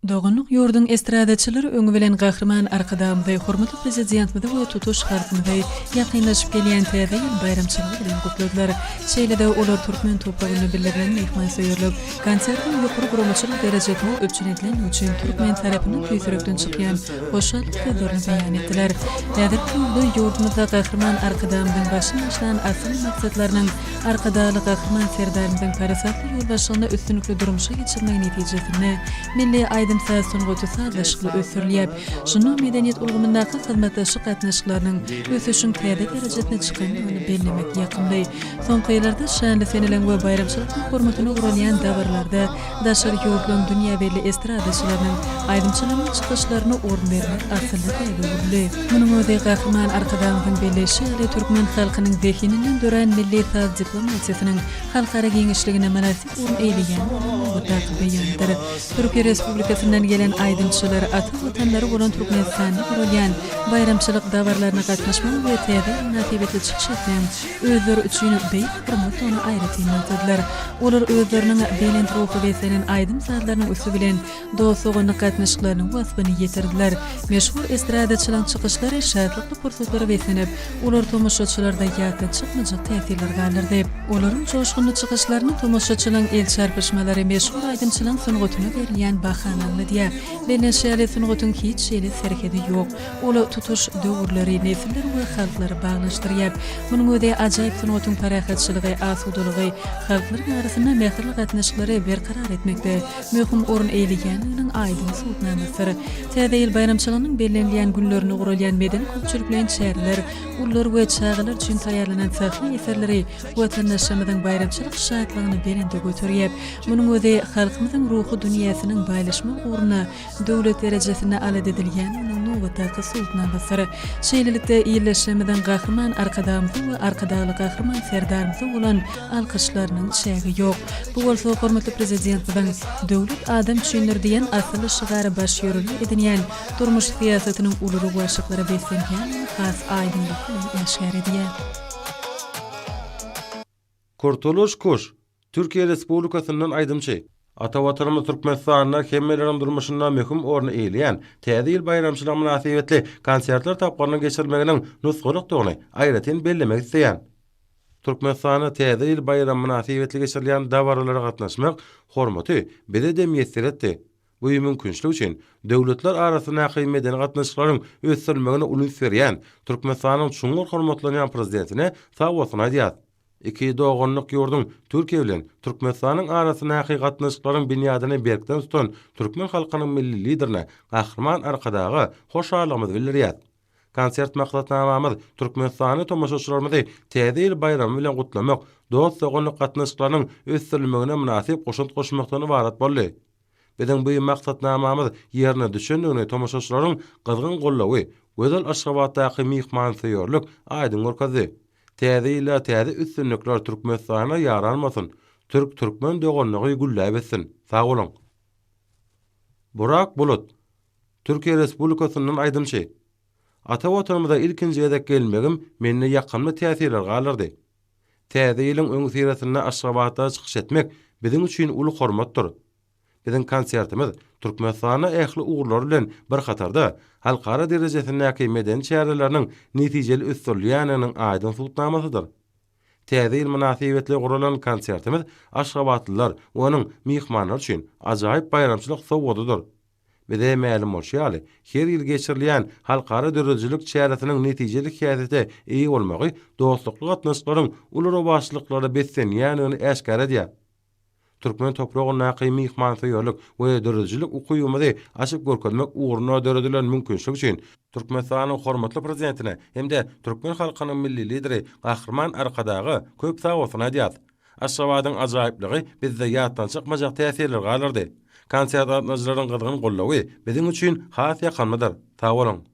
Doganlyk ýurduň estradaçylary öňi bilen Gahryman Arkadagymyzy, hormatly Prezidentimizi we tutuş halkymyzy ýakynlaşyp gelýän Täze ýyl baýramçylygy bilen gutladylar. Şeýle-de olar türkmen topragynda bildirilen myhmansöýerlik, konsertiň ýokary guramaçylyk derejesinde üpjün edilendigi üçin türkmen tarapyna tüýs ýürekden çykýan hoşallyk sözlerini beýan etdiler. Häzirki döwürde ýurdumyzda Gahryman Arkadagymyzyň başyny başlan asylly maksatlarynyň Arkadagly Gahryman Serdarymyzyň parasatly ýolbaşçylygynda üstünlikli durmuşa geçirilmegi netijesinde milli aýdym-saz sungaty sazlaşykly ösdürilýär. Şunda medeniýet ulgamyndaky hyzmatdaşlyk gatnaşyklarynyň ösüşiň täze derejesine çykandygyny bellemek ýakymly. Soňky ýyllarda şanly seneleriň we baýramçylyklaryň hormatyna guralýan dabaralarda daşary ýurtlaryň dünýä belli estradaçylarynyň, aýdymçylarynyň çykyşlaryna orun bermek asylly däbe öwrüldi. Munuň özi Gahryman Arkadagymyzyň belleýşi ýaly, türkmen halkynyň zehininden dörän milli saz diplomatiýasynyň halkara giňişliginde mynasyp orun eýeleýändiginiň nobatdaky beýanydyr. Türkiýe Respublikasyndan gelen aýdymçylar ata Watanlary bolan Türkmenistanda guralýan baýramçylyk dabaralaryna gatnaşmagyň we Täze ýyl mynasybetli çykyş etmegiň özleri üçin beýik hormatdygyny aýratyn nygtadylar. Olar özleriniň belent ruha beslenen aýdym-sazlarynyň üsti bilen dost-doganlyk gatnaşyklarynyň waspyny ýetirdiler. Meşhur estradaçylaryň çykyşlary şatlykly pursatlara beslenip, olar tomaşaçylarda ýatdan çykmajak täsirler galdyrdy. Olaryň joşgunly çykyşlaryny tomaşaçylaryň el çarpyşmalary meşhur aýdymçylaryň sungatyna berilýän bahany aňladýar. Bellenişi ýaly, sungatyň hiç hili serhedi ýok. Ol tutuş döwürleri, nesilleri we halklary baglanyşdyrýar. Munuň özi ajaýyp sungatyň parahatçylygy, asudalygy, halklaryň arasynda mähirli gatnaşyklary berkarar etmekde möhüm orun eýeleýändiginiň aýdyň subutnamasydyr. Täze ýyl baýramçylygynyň bellenilýän günlerinde guralýan medeni-köpçülikleýin çäreler, ulular we çagalar üçin taýýarlanan sahna eserleri watandaşlarymyzyň baýramçylyk şatlygyny belende göterýär. Munuň özi halkymyzyň ruhy dünýäsiniň baýlaşmagy ugrunda döwlet derejesinde alada edilýändiginiň nobatdaky subutnamasydyr. Şeýlelikde, ildeşlerimiziň Gahryman Arkadagymyza we Arkadagly Gahryman Serdarymyza bolan alkyşlarynyň çägi ýok. Bu bolsa hormatly Prezidentimiziň Döwlet adam üçindir diýen asylly şygary baş ýörelge edinýän durmuş syýasatynyň uly rowaçlyklara beslenýändigini has aýdyňlyk bilen äşgär edýär. Kurtuluş Kuş, Türkiýe Respublikasyndan aýdymçy. Ata Watanymyz Türkmenistanda hemmeleriň durmuşynda möhüm orny eýeleýän Täze ýyl baýramçylygy mynasybetli konsertler tapgyrynyň geçirilmeginiň nusgalykdygyny aýratyn bellemek isleýän. Türkmenistanda Täze ýyl baýramy mynasybetli geçirilýän dabaralara gatnaşmak hormaty bize-de miýesser etdi. Bu mümkinçilik üçin döwletler arasyndaky medeni gatnaşyklaryň ösdürilmegine uly üns berýän Türkmenistanyň çuňňur hormatlanýan Prezidentine sagbolsun aýdýas. Iki doganlyk ýurduň Türkiýe bilen Türkmenistanyň arasyndaky gatnaşyklaryň binýadyny berkden tutan türkmen halkynyň Milli Liderine, Gahryman Arkadaga hoşallygymyzy bildirýäs. Konsert maksatnamamyz türkmenistanly tomaşaçylarymyzy Täze ýyl baýramy bilen gutlamak, dost-doganlyk gatnaşyklarynyň ösdürilmegine mynasyp goşant goşmakdan ybarat boldy. Biziň bu maksatnamamyz ýerine düşendigini tomaşaçylaryň gyzgyn goldawy, gözel Aşgabatdaky myhmansöýerlik aýdyň görkezdi. Täze ýylda täze üstünlikler Türkmenistana ýaran bolsun! Türk-türkmen doganlygy gülläp össün! Sag boluň! Burak Bulut, Türkiýe Respublikasyndan aýdymçy. Ata Watanymyza ilkinji gezek gelmegim mende ýakymly täsirler galdyrdy. Täze ýylyň öňüsyrasynda Aşgabatda çykyş etmek biziň üçin uly hormatdyr. Biziň konsertimiz Türkmenistanda ähli ugurlar bilen bir hatarda, halkara derejesindäki medeni çäreleriniň netijeli ösdürilýändiginiň aýdyň subutnamasydyr. Täze ýyl mynasybetli guralan konsertimiz aşgabatlylar we onuň myhmanlary üçin ajaýyp baýramçylyk sowgadydyr. Bize mälim bolşy ýaly, her ýyl geçirilýän halkara döredijilik çäresiniň netijeli häsiýete eýe bolmagy dostlukly gatnaşyklaryň uly rowaçlyklara beslenýändigini äşgär edýär. Türkmen topragyndaky myhmansöýerlik we döredijilik ukybymyzy açyp görkezmek ugrunda döredilen mümkinçilik üçin Türkmenistanyň hormatly Prezidentine hem-de türkmen halkynyň Milli Lideri Gahryman Arkadaga köp sagbolsun aýdýarys. Aşgabadyň ajaýyplygy bizde ýatdan çykmajak täsirler galdyrdy. Konsert gatnaşyjylaryň gyzgyn goldawy biziň üçin has ýakymlydyr. Sag boluň!